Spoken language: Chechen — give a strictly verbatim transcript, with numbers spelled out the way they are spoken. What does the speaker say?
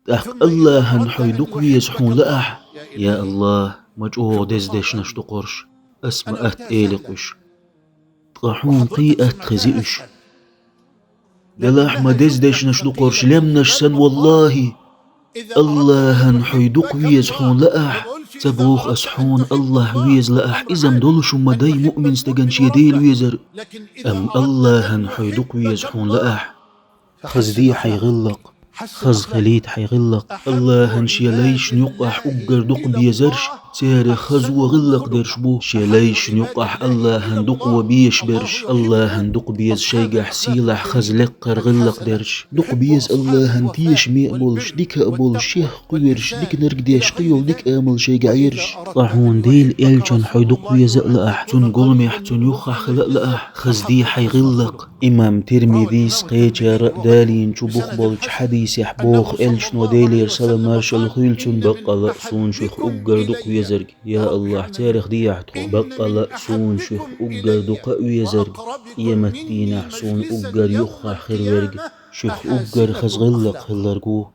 ТӀаккха Аллахьан хьой дукха веза хьуна лаахь. Я Аллахь, ма чӀогӀа деза дешнаш ду-кх уьш, ас ма атта эли-кх уьш. Ткъа хьуна кхин а атта хези уьш. Делахь ма деза дешнаш ду-кх уьш, лемнаш санна, валлахӀи. Аллахьан хьой дукха веза хьуна лаахь, ца боху ас хьуна Аллахь веза лаахь, иза-м долуш хӀума дай муъмин стагана шен Дела везар. Амма Аллахьан хьой дукха веза хьуна лаахь. Хазде хьайн гӀиллакх, хаза хилийта хьайн гӀиллакх. Аллахьан шен лайшна юккъахь уггар дукха безарш, церан хазо гӀиллакх дерш бу. Шен лайшна юккъахь Аллахьан дукха ван безаш берш, Аллахьан дукха беза шайгахь сийлахь хаза лекхара гӀиллакх дерш. Дукха беза Аллахьан тешаме а болуш, дика а болуш, шех кхоьруш, диканиг деш, кхин йолу дика амал шайгахь ерш. Ткъа хьуна Делан элчан хьой дукха веза а лаахь, цуьнан гуламехь, цуьнан юххехь хила а лаахь, хазде хьайн гӀиллакх. Имам Тирмизис кхечара а далийначу бух болчу хьадисехь боху элчано, Делера салам-маршалла хуьлда цунна: «Баккъала а суна шух уггар дукха везарг, я Аллахь, царах дехьа тхо, баккъала а суна шух уггар дукха а везарг, къематдийнахь суна уггар юххехь хир верг, шух уггар хаза гӀиллакх хилларг ву».